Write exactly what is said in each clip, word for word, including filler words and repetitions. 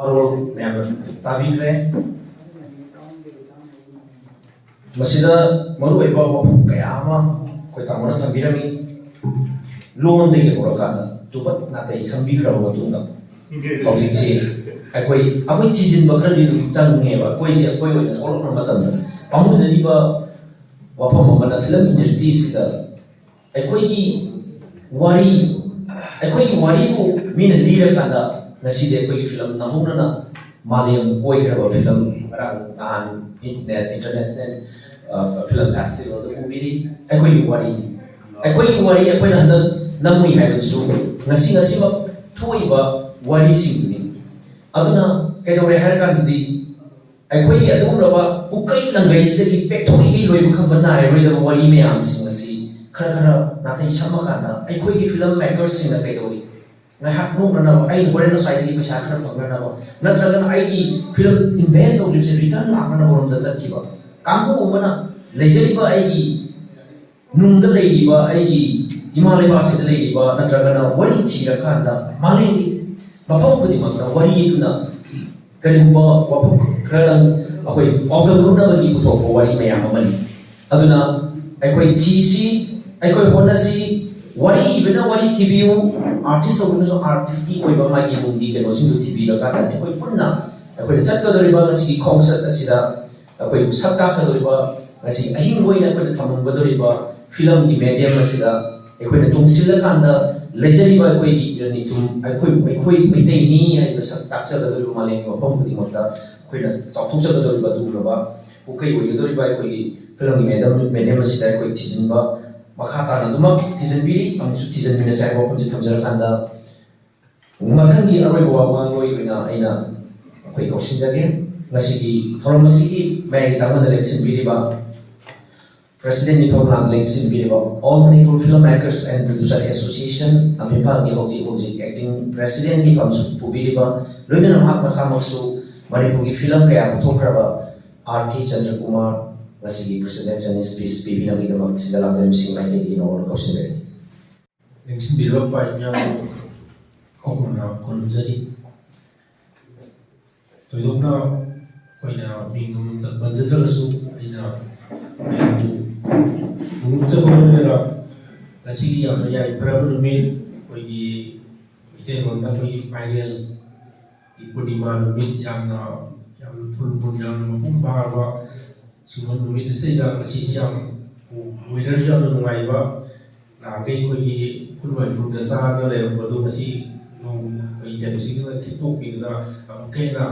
ꯋꯥꯔꯣꯜ ꯃꯌꯥꯝꯅ ꯇꯥꯕꯤꯈ꯭ꯔꯦ꯫ ꯃꯁꯤꯗ ꯃꯔꯨꯑꯣꯏꯕ ꯋꯥꯐꯝ ꯀꯌꯥ ꯑꯃ ꯑꯩꯈꯣꯏ ꯇꯥꯃꯣꯅ ꯊꯝꯕꯤꯔꯝꯃꯤ꯫ ꯂꯣꯟꯗꯒꯤ ꯍꯧꯔꯀꯥꯟꯗ ꯇꯨꯕꯠ ꯅꯥꯇꯩ ꯁꯝꯕꯤꯈ꯭ꯔꯕ ꯃꯇꯨꯡꯗ ꯍꯧꯖꯤꯛꯁꯤ ꯑꯩꯈꯣꯏ ꯑꯩꯈꯣꯏ ꯊꯤꯖꯤꯟꯕ ꯈꯔꯗꯤ ꯑꯗꯨꯝ ꯆꯪꯉꯦꯕ꯫ ꯑꯩꯈꯣꯏꯁꯦ ꯑꯩꯈꯣꯏ ꯑꯣꯏꯅ ꯊꯣꯛꯂꯛꯄ ꯃꯇꯝꯗ ꯄꯥꯝꯃꯨꯖꯔꯤꯕ ꯋꯥꯐꯝ ꯑꯃꯅ ꯐꯤꯂꯝ ꯏꯟꯗꯁꯇ꯭ꯔꯤꯁꯤꯗ ꯑꯩꯈꯣꯏꯒꯤ ꯋꯥꯔꯤ ꯑꯩꯈꯣꯏꯒꯤ ꯋꯥꯔꯤꯕꯨ ꯃꯤꯅ ꯂꯤꯔꯀꯥꯟꯗ ꯉꯁꯤꯗꯤ ꯑꯩꯈꯣꯏꯒꯤ ꯐꯤꯂꯝ ꯅꯧꯍꯧꯅꯅ ꯃꯥꯂꯦꯝ ꯀꯣꯏꯈ꯭ꯔꯕ ꯐꯤꯂꯝ ꯉꯔꯥꯡ ꯅꯍꯥꯟ ꯏꯟꯇꯔꯅꯦꯁꯅꯦꯜ ꯐꯤꯂꯝ ꯐꯦꯁꯇꯤꯚꯦꯜꯗ ꯎꯕꯤꯔꯤ꯫ ꯑꯩꯈꯣꯏꯒꯤ ꯋꯥꯔꯤ ꯑꯩꯈꯣꯏꯒꯤ ꯋꯥꯔꯤ ꯑꯩꯈꯣꯏꯅ ꯍꯟꯗꯛ ꯅꯝꯃꯨꯏ ꯍꯥꯏꯕꯗꯨꯁꯨ ꯉꯁꯤ ꯉꯁꯤꯃꯛ ꯊꯣꯛꯏꯕ ꯋꯥꯔꯤꯁꯤꯡꯗꯨꯅꯤ꯫ ꯑꯗꯨꯅ ꯀꯩꯗꯧꯔꯦ ꯍꯥꯏꯔ ꯀꯥꯟꯗꯗꯤ ꯑꯩꯈꯣꯏꯒꯤ ꯑꯗꯨꯒꯨꯝꯂꯕ ꯄꯨꯀꯩ ꯂꯪꯒꯩꯁꯤꯗꯒꯤ ꯄꯦꯛꯊꯣꯛꯏꯒꯩ ꯂꯣꯏꯕ ꯈꯪꯕ ꯅꯥꯏꯔꯔꯣꯏꯗꯕ ꯋꯥꯔꯤ ꯃꯌꯥꯝꯁꯤꯡ ꯑꯁꯤ ꯈꯔ ꯈꯔ ꯅꯥꯇꯩ ꯁꯝꯃꯀꯥꯟꯗ ꯑꯩꯈꯣꯏꯒꯤ ꯐꯤꯂꯝ ꯃꯦꯀꯔꯁꯤꯡꯅ ꯀꯩꯗꯧꯔꯤ? ꯉꯥꯏꯍꯥꯛ ꯅꯣꯛꯅꯅꯕ, ꯑꯩꯅ ꯍꯣꯔꯦꯟ ꯑꯁ꯭ꯋꯥꯏꯗꯒꯤ ꯄꯩꯁꯥ ꯈꯔ ꯐꯪꯅꯅꯕ, ꯅꯠꯇ꯭ꯔꯒꯅ ꯑꯩꯒꯤ ꯐꯤꯂꯝ ꯏꯟꯚꯦꯁ ꯇꯧꯈꯤꯕꯁꯦ ꯔꯤꯇꯔꯟ ꯂꯥꯛꯅꯅꯕ ꯔꯣꯝꯗ ꯆꯠꯈꯤꯕ ꯀꯥꯡꯕꯨ ꯑꯃꯅ ꯂꯩꯖꯔꯤꯕ ꯑꯩꯒꯤ ꯅꯨꯡꯗ ꯂꯩꯔꯤꯕ ꯑꯩꯒꯤ ꯏꯃꯥ ꯂꯩꯕꯥꯛꯁꯤꯗ ꯂꯩꯔꯤꯕ ꯅꯠꯇ꯭ꯔꯒꯅ ꯋꯥꯔꯤ ꯊꯤꯔꯀꯥꯟꯗ ꯃꯥꯂꯦꯝꯒꯤ ꯃꯐꯝ ꯈꯨꯗꯤꯡꯃꯛꯇ ꯋꯥꯔꯤ ꯑꯗꯨꯅ ꯀꯔꯤꯒꯨꯝꯕ ꯋꯥꯐꯝ ꯈꯔꯗꯪ ꯑꯩꯈꯣꯏ ꯄꯥꯎꯗꯝꯅꯅꯕꯒꯤ ꯄꯨꯊꯣꯛꯄ ꯋꯥꯔꯤ ꯃꯌꯥꯝ ꯑꯃꯅꯤ꯫ ꯑꯗꯨꯅ ꯑꯩꯈꯣꯏ ꯊꯤꯁꯤ, ꯑꯩꯈꯣꯏ ꯍꯣꯠꯅꯁꯤ꯫ ꯋꯥꯔꯤ ꯏꯕꯅ ꯋꯥꯔꯤ ꯊꯤꯕꯤꯌꯨ, ꯑꯥꯔꯇꯤꯁ ꯇꯧꯕꯅꯁꯨ ꯑꯥꯔꯇꯤꯁꯀꯤ ꯑꯣꯏꯕ ꯃꯥꯒꯤ ꯅꯨꯡꯒꯤ ꯀꯩꯅꯣꯁꯤꯡꯗꯨ ꯊꯤꯕꯤꯔꯀꯥꯟꯗ ꯑꯩꯈꯣꯏ ꯄꯨꯟꯅ ꯑꯩꯈꯣꯏꯅ ꯆꯠꯀꯗꯧꯔꯤꯕ ꯉꯁꯤꯒꯤ ꯈꯣꯡꯆꯠ ꯑꯁꯤꯗ ꯑꯩꯈꯣꯏꯕꯨ ꯁꯛ ꯇꯥꯛꯀꯗꯧꯔꯤꯕ, ꯉꯁꯤ ꯑꯍꯤꯡꯕ ꯑꯣꯏꯅ ꯑꯩꯈꯣꯏꯅ ꯊꯝꯂꯝꯒꯗꯧꯔꯤꯕ ꯐꯤꯂꯝꯒꯤ ꯃꯦꯗꯤꯌꯝ ꯑꯁꯤꯗ ꯑꯩꯈꯣꯏꯅ ꯇꯨꯡꯁꯤꯜꯂꯀꯥꯟꯗ ꯂꯩꯖꯔꯤꯕ ꯑꯩꯈꯣꯏꯒꯤ ꯏꯔꯟ ꯏꯊꯨꯝ, ꯑꯩꯈꯣꯏ, ꯑꯩꯈꯣꯏ ꯃꯩꯇꯩꯅꯤ ꯍꯥꯏꯕ ꯁꯛ ꯇꯥꯛꯆꯒꯗꯧꯔꯤꯕ ꯃꯥꯂꯦꯝꯒꯤ ꯃꯐꯝ ꯈꯨꯗꯤꯡꯃꯛꯇ ꯑꯩꯈꯣꯏꯅ ꯆꯥꯎꯊꯣꯛꯆꯒꯗꯧꯔꯤꯕ ꯑꯗꯨꯒꯨꯝꯂꯕ ꯄꯨꯀꯩ ꯑꯣꯏꯒꯗꯧꯔꯤꯕ ꯑꯩꯈꯣꯏꯒꯤ ꯐꯤꯂꯝꯒꯤ ꯃꯦꯗꯝ, ꯃꯦꯗꯤꯌꯝ ꯑꯁꯤꯗ ꯑꯩꯈꯣꯏ ꯊꯤꯖꯤꯟꯕ, ꯃꯈꯥ ꯇꯥꯅ ꯑꯗꯨꯃꯛ ꯊꯤꯖꯤꯟꯕꯤꯔꯤ꯫ ꯑꯃꯨꯛꯁꯨ ꯊꯤꯖꯤꯟꯃꯤꯟꯅꯁꯦ ꯍꯥꯏꯕ ꯋꯥꯐꯝꯁꯤ ꯊꯝꯖꯔꯀꯥꯟꯗ, ꯃꯊꯪꯒꯤ ꯑꯔꯣꯏꯕ ꯋꯥ ꯉꯥꯡꯂꯣꯏ ꯑꯣꯏꯅ ꯑꯩꯅ ꯑꯩꯈꯣꯏ ꯀꯧꯁꯤꯟꯖꯒꯦ꯫ ꯉꯁꯤꯒꯤ ꯊꯧꯔꯝ ꯑꯁꯤꯒꯤ ꯃꯌꯥꯏꯒꯤ ꯇꯥꯡꯕꯗ ꯂꯦꯡꯁꯤꯟꯕꯤꯔꯤꯕ, ꯄ꯭ꯔꯦꯁꯤꯗꯦꯟꯒꯤ ꯊꯧꯔꯝ ꯂꯥꯡꯗ ꯂꯦꯡꯁꯤꯟꯕꯤꯔꯤꯕ All Manipur Film Makers and Producer Association of ꯏꯝꯐꯥꯜꯒꯤ ꯍꯧꯖꯤꯛ ꯍꯧꯖꯤꯛ ꯑꯦꯛꯇꯤꯡ ꯄ꯭ꯔꯦꯁꯤꯗꯦꯟꯒꯤ ꯐꯝꯁꯨ ꯄꯨꯕꯤꯔꯤꯕ, ꯂꯣꯏꯅꯅ ꯃꯍꯥꯛ ꯃꯁꯥꯃꯛꯁꯨ ꯃꯅꯤꯄꯨꯔꯒꯤ ꯐꯤꯂꯝ ꯀꯌꯥ ꯄꯨꯊꯣꯛꯈ꯭ꯔꯕ ꯑꯥꯔ ꯀꯦ ꯆꯟꯗ꯭ꯔꯀꯨꯃꯥꯔ ꯉꯁꯤꯒꯤ ꯄ꯭ꯔꯦꯁꯤꯗꯦꯟꯁꯤꯌꯦꯜ ꯁ꯭ꯄꯤꯆ ꯄꯤꯕꯤꯅꯕꯒꯤꯗꯃꯛ ꯁꯤꯗ ꯂꯥꯛꯆꯔꯤꯕꯁꯤꯡ ꯃꯥꯏꯀꯩꯗꯒꯤ ꯅꯉꯣꯟꯗ ꯀꯧꯁꯤꯟꯖꯔꯤ꯫ ꯂꯦꯡꯁꯤꯟꯕꯤꯔꯤꯕ ꯄꯥꯏ ꯃꯌꯥꯝꯕꯨ ꯈꯨꯔꯨꯝꯅ ꯈꯨꯔꯨꯝꯖꯔꯤ꯫ ꯊꯣꯏꯗꯣꯛꯅ ꯑꯩꯈꯣꯏꯅ ꯃꯤꯡ ꯑꯃꯃꯝꯇ ꯄꯟꯖꯗ꯭ꯔꯒꯁꯨ, ꯑꯩꯅ ꯃꯌꯥꯝꯕꯨ ꯅꯣꯡꯆꯨꯞ ꯆꯠꯄ ꯂꯣꯏꯅꯅ ꯉꯁꯤꯒꯤ ꯌꯥꯝꯅ ꯌꯥꯏꯐꯔꯕ ꯅꯨꯃꯤꯠ, ꯑꯩꯈꯣꯏꯒꯤ ꯃꯩꯇꯩꯂꯣꯟꯗ ꯑꯩꯈꯣꯏꯒꯤ ꯄꯥꯏꯔꯦꯜꯒꯤ ꯄꯨꯔꯅꯤꯃꯥ ꯅꯨꯃꯤꯠ, ꯌꯥꯝꯅ, ꯌꯥꯝꯅ full moon, ꯌꯥꯝꯅ ꯃꯄꯨꯡ ꯐꯥꯔꯕ ꯁꯤꯒꯨꯝꯕ ꯅꯨꯃꯤꯠ ꯑꯁꯤꯗ ꯉꯁꯤꯁꯤ ꯌꯥꯝ, weatherꯁꯨ ꯌꯥꯝꯅ ꯅꯨꯡꯉꯥꯏꯕ, ꯅꯍꯥꯟꯈꯩ ꯑꯩꯈꯣꯏꯒꯤ ꯎꯐꯨꯜ ꯋꯥꯏꯐꯨꯜꯗ ꯆꯥꯔꯒ ꯂꯩꯔꯝꯕꯗꯣ ꯉꯁꯤ ꯅꯣꯡ, ꯑꯩꯈꯣꯏꯒꯤ ꯀꯩꯅꯣꯁꯤꯅ ꯈꯤꯛꯇꯣꯛꯄꯤꯗꯨꯅ ꯑꯃꯨꯛꯀ ꯍꯦꯟꯅ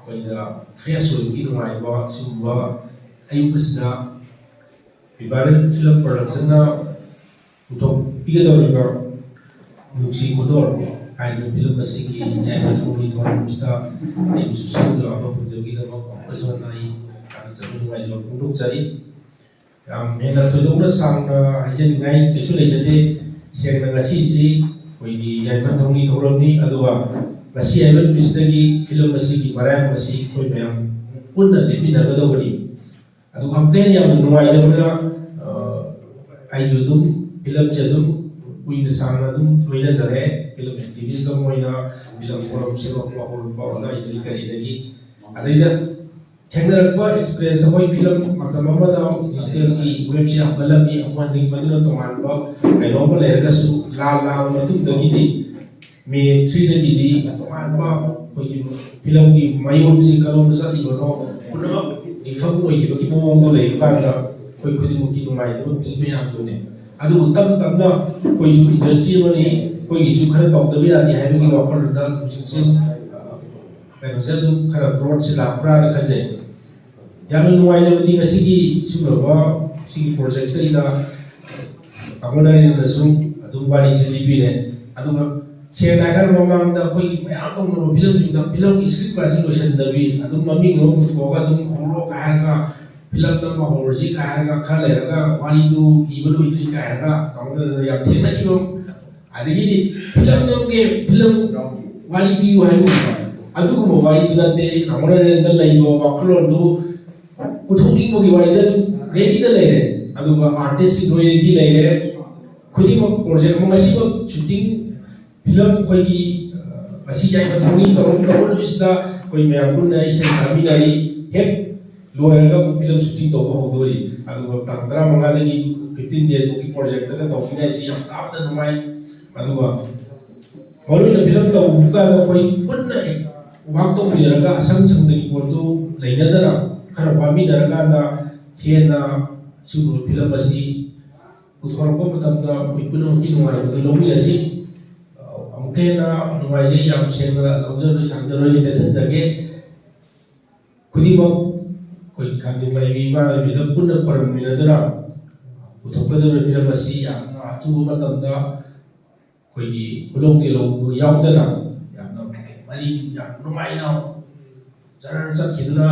ꯑꯩꯈꯣꯏꯗ fresh ꯑꯣꯏꯕꯒꯤ ꯅꯨꯡꯉꯥꯏꯕ ꯁꯤꯒꯨꯝꯕ ꯑꯌꯨꯛ ꯑꯁꯤꯗ ꯚꯤꯚꯥꯔꯦꯟ ꯐꯤꯂꯝ ꯄ꯭ꯔꯗꯛꯁꯟꯅ ꯄꯨꯊꯣꯛꯄꯤꯒꯗꯧꯔꯤꯕ ꯅꯨꯡꯁꯤ ꯈꯨꯗꯣꯜ ꯍꯥꯏꯔꯤꯕ ꯐꯤꯂꯝ ꯑꯁꯤꯒꯤ ꯌꯥꯏꯐ ꯊꯧꯔꯤ ꯊꯧꯔꯝꯁꯤꯗ ꯑꯩꯕꯨꯁꯨ ꯁꯔꯨꯛ ꯌꯥꯕ ꯐꯪꯖꯕꯒꯤꯗꯃꯛ ꯑꯃꯨꯛꯀꯁꯨ ꯍꯟꯅ ꯑꯩ ꯌꯥꯝꯅ ꯆꯪꯅ ꯅꯨꯡꯉꯥꯏꯖꯕ ꯐꯣꯡꯗꯣꯛꯆꯔꯤ꯫ ꯌꯥꯝ ꯍꯦꯟꯅ ꯊꯣꯏꯗꯣꯛꯅ ꯁꯥꯡꯅ ꯍꯥꯏꯖꯅꯤꯡꯉꯥꯏ ꯀꯩꯁꯨ ꯂꯩꯖꯗꯦ꯫ ꯁꯦꯡꯅ ꯉꯁꯤꯁꯤ ꯑꯩꯈꯣꯏꯒꯤ ꯌꯥꯏꯐ ꯊꯧꯅꯤ ꯊꯧꯔꯝꯅꯤ, ꯑꯗꯨꯒ ꯉꯁꯤ ꯍꯥꯏꯕ ꯅꯨꯃꯤꯠꯁꯤꯗꯒꯤ ꯐꯤꯂꯝ ꯑꯁꯤꯒꯤ ꯃꯔꯥꯌꯣꯛ ꯑꯁꯤ ꯑꯩꯈꯣꯏ ꯃꯌꯥꯝ ꯄꯨꯟꯅ ꯂꯦꯞꯃꯤꯟꯅꯒꯗꯧꯕꯅꯤ꯫ ꯑꯗꯨꯒ ꯑꯃꯨꯛꯀ ꯍꯦꯟꯅ ꯌꯥꯝꯅ ꯅꯨꯡꯉꯥꯏꯖꯕꯅ, ꯑ, ꯑꯩꯁꯨ ꯑꯗꯨꯝ ꯐꯤꯂꯝꯁꯦ ꯑꯗꯨꯝ ꯀꯨꯏꯅ ꯁꯥꯡꯅ ꯑꯗꯨꯝ ꯂꯣꯏꯅꯖꯔꯦ꯫ ꯐꯤꯂꯝ activist ꯑꯃ ꯑꯣꯏꯅ ꯐꯤꯂꯝ ꯐꯣꯔꯝ ꯁꯦꯝꯃꯛꯄ ꯍꯧꯔꯛꯄ ꯑꯗꯨꯋꯥꯏꯗꯒꯤ ꯀꯔꯤꯗꯒꯤ, ꯑꯗꯩꯗ ꯊꯦꯡꯅꯔꯛꯄ experience, ꯑꯩꯈꯣꯏ ꯐꯤꯂꯝ ꯃꯇꯝ ꯑꯃꯗ digitalꯒꯤ waveꯁꯦ ꯌꯥꯝ ꯀꯜꯂꯝꯃꯤ꯫ ꯑꯩꯈꯣꯏ ꯍꯟꯗꯛ ꯃꯗꯨꯅ ꯇꯣꯉꯥꯟꯕ ꯀꯩꯅꯣ ꯑꯃ ꯂꯩꯔꯒꯁꯨ, ꯂꯥꯟ ꯂꯥꯛꯑꯕ ꯃꯇꯨꯡꯗꯒꯤꯗꯤ ꯃꯦ threeꯗꯒꯤꯗꯤ ꯇꯣꯉꯥꯟꯕ ꯑꯩꯈꯣꯏꯒꯤ ꯐꯤꯂꯝꯒꯤ ꯃꯌꯣꯟꯁꯤ ꯀꯔꯣꯝꯗ ꯆꯠꯂꯤꯕꯅꯣ ꯄꯨꯝꯅꯃꯛ ꯃꯤꯐꯝ ꯑꯣꯏꯈꯤꯕꯒꯤ ꯃꯑꯣꯡꯗꯣ ꯂꯩꯕ ꯀꯥꯟꯗ ꯑꯩꯈꯣꯏ ꯈꯨꯗꯤꯡꯃꯛꯀꯤ ꯅꯨꯡꯉꯥꯏꯇꯕ ꯐꯤꯜ ꯃꯌꯥꯝꯗꯨꯅꯤ꯫ ꯑꯗꯨꯕꯨ ꯇꯞ ꯇꯞꯅ ꯑꯩꯈꯣꯏꯁꯨ industry ꯑꯃꯅꯤ, ꯑꯩꯈꯣꯏꯒꯤꯁꯨ ꯈꯔ ꯇꯧꯗꯕ ꯌꯥꯗꯦ ꯍꯥꯏꯕꯒꯤ ꯋꯥꯈꯜꯂꯣꯟꯗ ꯍꯧꯖꯤꯛꯁꯦ, ꯑ, ꯀꯩꯅꯣꯁꯦ ꯑꯗꯨꯝ ꯈꯔ growthꯁꯦ ꯂꯥꯛꯄ꯭ꯔꯥꯅ ꯈꯟꯖꯩ꯫ ꯌꯥꯝꯅ ꯅꯨꯡꯉꯥꯏꯖꯕꯗꯤ ꯉꯁꯤꯒꯤ ꯁꯤꯒꯨꯝꯂꯕ ꯁꯤꯒꯤ projectꯁꯤꯗꯩꯗ ꯇꯥꯃꯣ ꯅꯔꯦꯟꯗ꯭ꯔꯅꯁꯨ ꯑꯗꯨꯝ ꯋꯥꯔꯤꯁꯦ ꯂꯤꯕꯤꯔꯦ꯫ ꯑꯗꯨꯒ ꯁꯦꯡꯅ ꯍꯥꯏꯔꯀꯥꯟꯗ ꯃꯃꯥꯡꯗ ꯑꯩꯈꯣꯏꯒꯤ ꯃꯌꯥꯝ ꯇꯧꯅꯕ ꯐꯤꯂꯝꯁꯤꯡꯗ ꯐꯤꯂꯝꯒꯤ scriptꯀꯥꯁꯦ ꯂꯣꯏꯁꯤꯟꯗꯕꯤ, ꯑꯗꯨꯝ ꯃꯃꯤꯡ ꯑꯃ ꯄꯨꯊꯣꯛꯑꯒ ꯑꯗꯨꯝ ꯍꯧꯔꯛꯑꯣ ꯀꯥꯏ ꯍꯥꯏꯔꯒ, ꯐꯤꯂꯝꯗ ꯑꯃ ꯍꯧꯔꯁꯤ ꯀꯥꯏ ꯍꯥꯏꯔꯒ, ꯈꯔ ꯂꯩꯔꯒ ꯋꯥꯔꯤꯗꯨ ꯏꯕ ꯂꯣꯏꯗ꯭ꯔꯤ ꯀꯥꯏ ꯍꯥꯏꯔꯒ ꯇꯥꯃꯣ ꯅꯔꯦꯟꯗ꯭ꯔ ꯌꯥꯝ ꯊꯦꯡꯅꯈꯤꯕ꯫ ꯑꯗꯒꯤꯗꯤ ꯐꯤꯂꯝ ꯅꯝꯒꯦ, ꯐꯤꯂꯝ ꯋꯥꯔꯤ ꯄꯤꯌꯨ ꯍꯥꯏꯕꯒꯨꯝꯕ, ꯑꯗꯨꯒꯨꯝꯕ ꯋꯥꯔꯤꯗꯨ ꯅꯠꯇꯦ꯫ ꯇꯥꯃꯣ ꯅꯔꯦꯟꯗ꯭ꯔꯗ ꯂꯩꯕ ꯋꯥꯈꯜꯂꯣꯟꯗꯨ ꯎꯠꯊꯣꯛꯅꯤꯡꯕꯒꯤ ꯋꯥꯔꯤꯗ ꯑꯗꯨꯝ readyꯗ ꯂꯩꯔꯦ꯫ ꯑꯗꯨꯒ artistꯁꯤꯡ ꯂꯣꯏ ready ꯂꯩꯔꯦ꯫ ꯈꯨꯗꯤꯡꯃꯛ project ꯑꯃ ꯉꯁꯤꯃꯛ shooting, ꯐꯤꯂꯝ ꯑꯩꯈꯣꯏꯒꯤ, ꯑ, ꯉꯁꯤ ꯌꯥꯏꯐ ꯊꯧꯔꯤ ꯇꯧꯔ-, ꯇꯧꯕ ꯅꯨꯃꯤꯠꯁꯤꯗ ꯑꯩꯈꯣꯏ ꯃꯌꯥꯝ ꯄꯨꯟꯅ ꯏꯁꯩ ꯊꯥꯃꯤꯟꯅꯔꯤ꯫ ꯍꯦꯛ ꯂꯣꯏꯔꯒ ꯑꯃꯨꯛ ꯐꯤꯂꯝ ꯁꯨꯇꯤꯡ ꯇꯧꯕ ꯍꯧꯗꯣꯔꯤ꯫ ꯑꯗꯨꯒ ꯇꯥꯡ ꯇꯔꯥꯃꯉꯥꯗꯒꯤ ꯐꯤꯐꯇꯤꯟ ꯗꯦꯖ ꯐꯥꯎꯒꯤ ꯄ꯭ꯔꯣꯖꯦꯛꯇꯒ ꯇꯧꯃꯤꯟꯅꯔꯤꯁꯤ ꯌꯥꯝ ꯇꯥꯕꯗ ꯅꯨꯡꯉꯥꯏ꯫ ꯑꯗꯨꯒ ꯃꯔꯨ ꯑꯣꯏꯅ ꯐꯤꯂꯝ ꯇꯧꯕ ꯀꯥꯟꯗ ꯑꯩꯈꯣꯏ ꯄꯨꯟꯅ ꯍꯦꯛ ꯋꯥꯛ ꯇꯧꯃꯤꯟꯅꯔꯒ ꯑꯁꯪ ꯁꯪꯗꯒꯤ ꯄꯣꯠꯇꯨ ꯂꯩꯅꯗꯅ ꯈꯔ ꯋꯥꯃꯤꯟꯅꯔꯀꯥꯟꯗ ꯍꯦꯟꯅ ꯁꯤꯒꯨꯝꯕ ꯐꯤꯂꯝ ꯑꯁꯤ ꯄꯨꯊꯣꯔꯛꯄ ꯃꯇꯝꯗ ꯑꯩꯈꯣꯏ ꯄꯨꯝꯅꯃꯛꯀꯤ ꯅꯨꯡꯉꯥꯏꯕꯗꯨ ꯂꯧꯃꯤꯟꯅꯁꯤ꯫ ꯑꯃꯨꯛꯀ ꯍꯦꯟꯅ ꯅꯨꯡꯉꯥꯏꯖꯩ꯫ ꯌꯥꯝ ꯁꯦꯡꯅ ꯂꯧꯖꯔꯣꯏ ꯁꯥꯡꯖꯔꯣꯏ ꯇꯦꯟꯁꯤꯟꯖꯒꯦ꯫ ꯈꯨꯗꯤꯡꯃꯛ ꯑꯩꯈꯣꯏꯒꯤ ꯀꯥꯡꯖꯤꯡ ꯃꯥꯏꯕꯤ ꯏꯃꯥ ꯂꯩꯕꯤꯗ ꯄꯨꯟꯅ ꯈꯣꯏꯔꯝꯃꯤꯟꯅꯗꯨꯅ ꯄꯨꯊꯣꯛꯀꯗꯧꯔꯤꯕ ꯐꯤꯂꯝ ꯑꯁꯤ ꯌꯥꯝꯅ ꯑꯊꯨꯕ ꯃꯇꯝꯗ ꯑꯩꯈꯣꯏꯒꯤ ꯈꯨꯂꯧ ꯇꯦꯂꯧꯕ ꯌꯥꯎꯗꯅ ꯌꯥꯝꯅ ꯃꯔꯤ ꯌꯥꯝ ꯅꯨꯡꯉꯥꯏꯅ ꯖꯔ ꯆꯠꯈꯤꯗꯨꯅ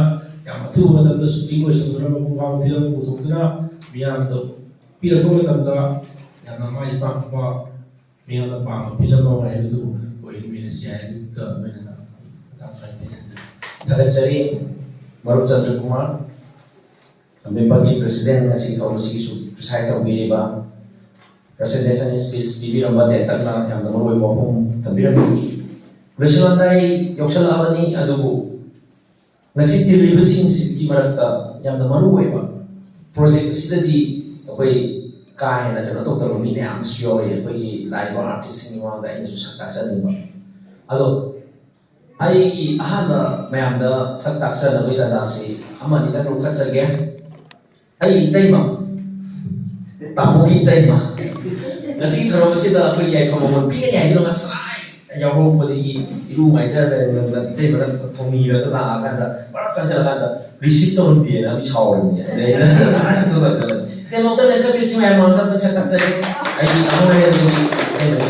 ꯌꯥꯝ ꯑꯊꯨꯕ ꯃꯇꯝꯗ ꯁꯨꯇꯤꯡ ꯂꯣꯏꯁꯤꯟꯗꯨꯅ ꯃꯄꯨꯡ ꯐꯥꯕ ꯐꯤꯂꯝ ꯄꯨꯊꯣꯛꯇꯨꯅ ꯃꯤꯌꯥꯝꯗ ꯄꯤꯔꯛꯄ ꯃꯇꯝꯗ ꯌꯥꯝꯅ ꯃꯥꯏ ꯄꯥꯛꯄ, ꯃꯤꯌꯥꯝꯅ ꯄꯥꯝꯕ ꯐꯤꯂꯝ ꯑꯃ ꯍꯥꯏꯕꯗꯨ ꯑꯣꯏꯍꯟꯃꯤꯟꯅꯁꯤ ꯍꯥꯏꯕꯒ ꯂꯣꯏꯅꯅ ꯃꯇꯥꯡ ꯁ꯭ꯋꯥꯏꯗ ꯇꯦꯟꯁꯤꯟꯖꯔꯦ꯫ ꯊꯥꯒꯠꯆꯔꯤ ꯃꯔꯨꯞ ꯆꯟꯗ꯭ꯔꯀꯨꯃꯥꯔ, ꯂꯝꯖꯤꯡꯄꯒꯤ ꯄ꯭ꯔꯦꯁꯤꯗꯦꯟ, ꯉꯁꯤ ꯊꯧꯔꯝ ꯑꯁꯤꯒꯤꯁꯨ ꯄ꯭ꯔꯤꯁꯥꯏꯗ ꯇꯧꯕꯤꯔꯤꯕ, ꯄ꯭ꯔꯖꯦꯟꯇꯦꯁꯟ ꯁ꯭ꯄꯤꯆ ꯄꯤꯕꯤꯔꯝꯕ ꯇꯦꯟꯇꯛꯅ ꯌꯥꯝꯅ ꯃꯔꯨꯑꯣꯏꯕ ꯋꯥꯐꯝ ꯊꯝꯕꯤꯔꯝꯃꯤ꯫ ꯂꯣꯏꯁꯤꯜꯂꯝꯗꯥꯏ ꯌꯧꯁꯤꯜꯂꯛꯑꯕꯅꯤ, ꯑꯗꯨꯕꯨ ꯉꯁꯤ ꯇꯤꯜꯂꯤꯕꯁꯤꯡꯁꯤꯒꯤ ꯃꯔꯛꯇ ꯌꯥꯝꯅ ꯃꯔꯨꯑꯣꯏꯕ ꯄ꯭ꯔꯣꯖꯦꯛ ꯑꯁꯤꯗꯗꯤ ꯑꯩꯈꯣꯏ ꯀꯥ ꯍꯦꯟꯅ ꯀꯩꯅꯣ ꯇꯧꯗꯕ ꯃꯤ ꯃꯌꯥꯝ ꯑꯃꯁꯨ ꯌꯥꯎꯔꯤ꯫ ꯑꯩꯈꯣꯏꯒꯤ ꯂꯥꯛꯏꯕ ꯑꯥꯔꯇꯤꯁꯁꯤꯡꯒꯤ ꯃꯃꯥꯡꯗ ꯑꯩꯅꯁꯨ ꯁꯛ ꯇꯥꯛꯆꯅꯤꯡꯕ꯫ ꯑꯗꯣ ꯑꯩꯒꯤ ꯑꯍꯥꯟꯕ ꯃꯌꯥꯝꯗ ꯁꯛ ꯇꯥꯛꯆꯅꯕꯒꯤ ꯇꯥꯟꯖꯥꯁꯤ ꯑꯃ ꯑꯅꯤꯗꯪ ꯂꯧꯈꯠꯆꯒꯦ꯫ ꯑꯩ ꯏꯇꯩꯃ, ꯇꯥꯃꯣꯒꯤ ꯏꯇꯩꯃ, ꯉꯁꯤꯒꯤ ꯊꯧꯔꯝ ꯑꯁꯤꯗ ꯑꯩꯈꯣꯏꯒꯤ ꯌꯥꯏꯐ ꯃꯉꯣꯟ ꯄꯤꯒꯅꯤ ꯍꯥꯏꯗꯨꯅ ꯉꯁꯥꯏ ꯌꯥꯎꯍꯧꯕꯗꯒꯤ ꯏꯔꯨ ꯃꯥꯏꯖꯗꯅ ꯏꯇꯩꯃꯅ ꯊꯣꯡꯕꯤꯔꯒ ꯂꯥꯛꯑꯀꯥꯟꯗ ꯃꯔꯛ ꯆꯪꯁꯤꯜꯂꯀꯥꯟꯗ ꯔꯤꯁꯤꯞ ꯇꯧꯔꯝꯗꯦꯅ ꯑꯃ ꯁꯥꯎꯔꯤꯅꯦ꯫ ꯑꯗꯩ ꯑꯩꯅ ꯇꯧꯔꯛꯆꯕꯅꯤ꯫ ꯏꯇꯩꯃ, ꯑꯝꯇ ꯂꯦꯡꯈꯠꯄꯤꯁꯤ ꯃꯌꯥꯝ ꯃꯃꯥꯡꯗ ꯃꯁꯛ ꯇꯥꯛꯆꯒꯦ꯫ ꯑꯩꯒꯤ ꯊꯃꯣꯏ ꯍꯥꯏꯕꯗꯨꯗꯤ ꯏꯇꯩꯃꯅꯤ꯫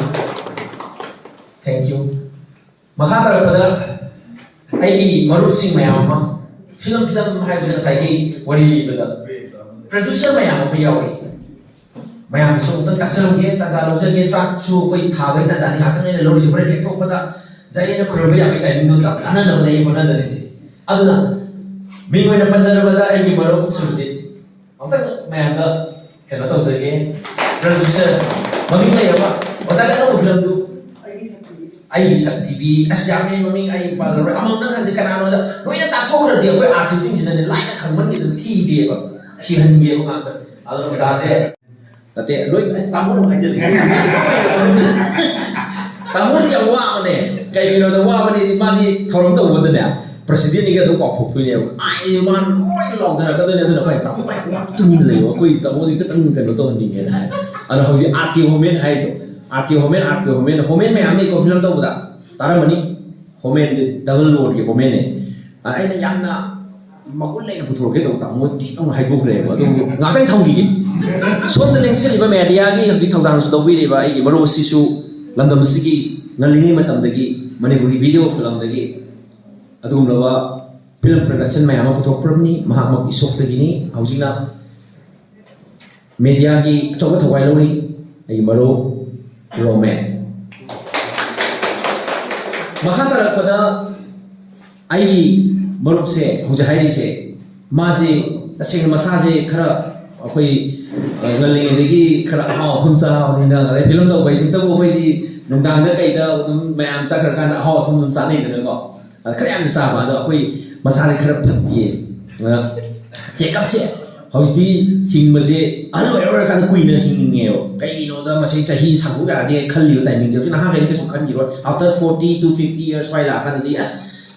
Thank you꯫ ꯃꯈꯥ ꯇꯥꯔꯛꯄꯗ ꯑꯩꯒꯤ ꯃꯔꯨꯞꯁꯤꯡ ꯃꯌꯥꯝ ꯑꯃ, ꯐꯤꯂꯝ ꯐꯤꯂꯝ ꯍꯥꯏꯕꯗꯨ ꯉꯁꯥꯏꯒꯤ ꯋꯥꯔꯤ ꯂꯤꯕꯗ ꯄ꯭ꯔꯗ꯭ꯌꯨꯁꯔ ꯃꯌꯥꯝ ꯑꯃ ꯌꯥꯎꯔꯤ꯫ ꯃꯌꯥꯝꯁꯨ ꯑꯃꯨꯛꯇꯪ ꯇꯥꯛꯆꯔꯝꯒꯦ, ꯇꯥꯟꯖꯥ ꯂꯧꯖꯒꯦ꯫ ꯆꯥꯛꯁꯨ ꯑꯩꯈꯣꯏ ꯊꯥꯕꯒꯤ ꯇꯥꯟꯖꯥꯅꯤ ꯉꯥꯛꯇꯪ ꯑꯩꯅ ꯂꯧꯔꯤꯁꯦ꯫ ꯍꯣꯔꯦꯟ ꯍꯦꯛ ꯊꯣꯛꯄꯗ ꯖꯩ ꯑꯩꯅ ꯈꯨꯔꯨꯝꯕ ꯌꯥꯕꯒꯤ ꯇꯥꯏꯃꯤꯡꯗꯣ ꯆꯞ ꯆꯥꯅꯅꯕꯅꯦ ꯑꯩ ꯍꯣꯠꯅꯖꯔꯤꯁꯦ꯫ ꯑꯗꯨꯅ ꯃꯤꯡ ꯑꯣꯏꯅ ꯄꯟꯖꯔꯕꯗ ꯑꯩꯒꯤ ꯃꯔꯨꯞ ꯁꯨꯔꯖꯤꯠ, ꯑꯃꯨꯛꯇꯪ ꯃꯌꯥꯝꯗ ꯀꯩꯅꯣ ꯇꯧꯖꯒꯦ꯫ ꯄ꯭ꯔꯗ꯭ꯌꯨꯁꯔ ꯃꯃꯤꯡ ꯂꯩꯔꯕ ꯑꯣꯖꯥꯒꯤ ꯑꯅꯧꯕ ꯐꯤꯂꯝꯗꯨ ꯑꯩꯒꯤ ꯁꯛꯇꯤ ꯑꯩꯒꯤ ꯁꯛ ꯊꯤꯕꯤ, ꯑꯁ, ꯌꯥꯝꯃꯦ ꯃꯃꯤꯡ ꯑꯩ ꯄꯜꯂꯔꯣꯏ꯫ ꯑꯃꯃꯝꯗꯪ ꯈꯟꯁꯦ, ꯀꯅꯥꯅꯣꯗ ꯂꯣꯏꯅ ꯇꯥꯊꯣꯛꯈ꯭ꯔꯗꯤ ꯑꯩꯈꯣꯏ ꯑꯥꯔꯇꯤꯁꯁꯤꯡꯁꯤꯅꯅꯦ ꯂꯥꯏꯅ ꯈꯪꯃꯟꯈꯤꯗꯅ ꯊꯤꯗꯦꯕ, ꯊꯤꯍꯟꯒꯦꯕ ꯉꯥꯛꯇ꯫ ꯑꯗꯨꯅ ꯑꯣꯖꯥꯁꯦ, ꯅꯠꯇꯦ, ꯂꯣꯏ, ꯑꯁ, ꯇꯥꯃꯣꯅ ꯑꯃꯨꯛ ꯍꯥꯏꯖꯜꯂꯦ꯫ ꯇꯥꯃꯣꯁꯤ ꯌꯥꯝ ꯋꯥꯕꯅꯦ꯫ ꯀꯩꯒꯤꯅꯣꯗ ꯋꯥꯕꯅꯦꯗꯤ, ꯃꯥꯗꯤ ꯊꯧꯔꯝ ꯇꯧꯕꯗꯅꯦ, ꯄ꯭ꯔꯁꯤꯗꯦꯟꯠꯅꯤꯒ ꯑꯗꯨꯝ ꯀꯥꯎꯊꯣꯛꯇꯣꯏꯅꯦꯕ꯫ ꯑꯩ ꯃꯥꯅ ꯂꯣꯏ ꯂꯥꯎꯊꯔꯛꯀꯗꯣꯏꯅꯦ꯫ ꯑꯗꯨꯅ ꯑꯩꯈꯣꯏ ꯇꯥꯃꯣ ꯇꯨꯃꯤꯟꯅ ꯂꯩꯌꯣ, ꯑꯩꯈꯣꯏ ꯇꯥꯃꯣꯗꯤ ꯈꯤꯇꯪ ꯀꯩꯅꯣ ꯇꯧꯍꯟꯅꯤꯡꯉꯦꯅ ꯍꯥꯏ꯫ ꯑꯗꯣ ꯍꯧꯖꯤꯛ ꯑꯥꯔ ꯀꯦ ꯍꯣꯃꯦꯟ ꯍꯥꯏꯗꯣ, ꯑꯥꯔ ꯀꯦ ꯍꯣꯃꯦꯟ, ꯑꯥꯔ ꯀꯦ ꯍꯣꯃꯦꯟ, ꯍꯣꯃꯦꯟ ꯃꯌꯥꯝ ꯂꯩꯀꯣ ꯐꯤꯂꯝ ꯇꯧꯕꯗ, ꯇꯥꯔꯝꯃꯅꯤ꯫ ꯍꯣꯃꯦꯟꯁꯦ ꯗꯕꯜ ꯔꯣꯜꯒꯤ ꯍꯣꯃꯦꯟꯅꯦ꯫ ꯑꯗ ꯑꯩꯅ ꯌꯥꯝꯅ ꯃꯒꯨꯟ ꯂꯩꯅ ꯄꯨꯊꯣꯔꯛꯀꯦ ꯇꯧꯕ, ꯇꯥꯃꯣ ꯊꯤꯅ ꯑꯃꯨꯛ ꯍꯥꯏꯗꯣꯛꯈ꯭ꯔꯦꯕ꯫ ꯑꯗꯨ ꯉꯥꯛꯇꯪ ꯊꯝꯈꯤꯒꯦ꯫ ꯁꯣꯝꯗ ꯂꯦꯡꯁꯤꯜꯂꯤꯕ ꯃꯦꯗꯤꯌꯥꯒꯤ ꯍꯧꯖꯤꯛ ꯊꯧꯗꯥꯡꯁꯨ ꯂꯧꯕꯤꯔꯤꯕ ꯑꯩꯒꯤ ꯃꯔꯨꯞ ꯑꯁꯤꯁꯨ ꯂꯝꯗꯝ ꯑꯁꯤꯒꯤ ꯉꯜꯂꯤꯉꯩ ꯃꯇꯝꯗꯒꯤ ꯃꯅꯤꯄꯨꯔꯒꯤ ꯚꯤꯗꯤꯑꯣ ꯐꯤꯂꯝꯗꯒꯤ ꯑꯗꯨꯒꯨꯝꯂꯕ ꯐꯤꯂꯝ ꯄ꯭ꯔꯗꯛꯁꯟ ꯃꯌꯥꯝ ꯑꯃ ꯄꯨꯊꯣꯛꯄꯤꯔꯝꯃꯤ꯫ ꯃꯍꯥꯛꯃꯛ ꯏꯁꯣꯛꯇꯒꯤꯅꯤ꯫ ꯍꯧꯖꯤꯛꯅ ꯃꯦꯗꯤꯌꯥꯒꯤ ꯑꯆꯧꯕ ꯊꯋꯥꯏ ꯂꯧꯔꯤ ꯑꯩꯒꯤ ꯃꯔꯨꯞ ꯔꯣꯃꯦꯟ꯫ ꯃꯈꯥ ꯇꯥꯔꯛꯄꯗ ꯑꯩꯒꯤ ꯃꯔꯨꯞꯁꯦ ꯍꯧꯖꯤꯛ ꯍꯥꯏꯔꯤꯁꯦ, ꯃꯥꯁꯦ ꯇꯁꯦꯡꯅ ꯃꯁꯥꯁꯦ ꯈꯔ ꯑꯩꯈꯣꯏ, ꯑ, ꯉꯜꯂꯤꯉꯩꯗꯒꯤ ꯈꯔ ꯑꯍꯥꯎ ꯑꯊꯨꯝ ꯆꯥꯕꯅꯤꯅ, ꯑꯗꯩ ꯐꯤꯂꯝ ꯇꯧꯕ ꯍꯥꯏꯁꯤꯇꯕꯨ ꯑꯩꯈꯣꯏꯗꯤ ꯅꯨꯡꯗꯥꯡꯗ ꯀꯩꯗ ꯑꯗꯨꯝ ꯃꯌꯥꯝ ꯆꯠꯈ꯭ꯔꯀꯥꯟꯗ ꯑꯍꯥꯎ ꯑꯊꯨꯝ ꯑꯗꯨꯝ ꯆꯥꯅꯩꯗꯅꯀꯣ꯫ ꯑꯗ ꯈꯔ ꯌꯥꯝꯅ ꯆꯥꯕ, ꯑꯗꯣ ꯑꯩꯈꯣꯏ ꯃꯁꯥꯁꯦ ꯈꯔ ꯐꯠꯇꯦ꯫ ꯑꯗ ꯆꯦꯛꯑꯞꯁꯦ ꯍꯧꯖꯤꯛꯇꯤ ꯍꯤꯡꯕꯁꯦ ꯑꯍꯜ ꯑꯣꯏꯔ ꯑꯣꯏꯔꯀꯥꯟꯗ ꯀꯨꯏꯅ ꯍꯤꯡꯅꯤꯡꯉꯦꯕ꯫ ꯀꯩꯒꯤꯅꯣꯗ ꯃꯁꯤ ꯆꯍꯤ ꯁꯥꯡꯗꯣꯛ ꯌꯥꯔꯗꯤ ꯈꯜꯂꯤꯕ ꯇꯥꯏꯃꯤꯡꯁꯦ꯫ ꯍꯧꯖꯤꯛ ꯅꯍꯥꯈꯩꯗꯤ ꯀꯩꯁꯨ ꯈꯟꯈꯤꯔꯣꯏ꯫ After forty to fifty years ꯁ꯭ꯋꯥꯏ ꯂꯥꯛꯑꯀꯥꯟꯗꯗꯤ, "ꯑꯁ,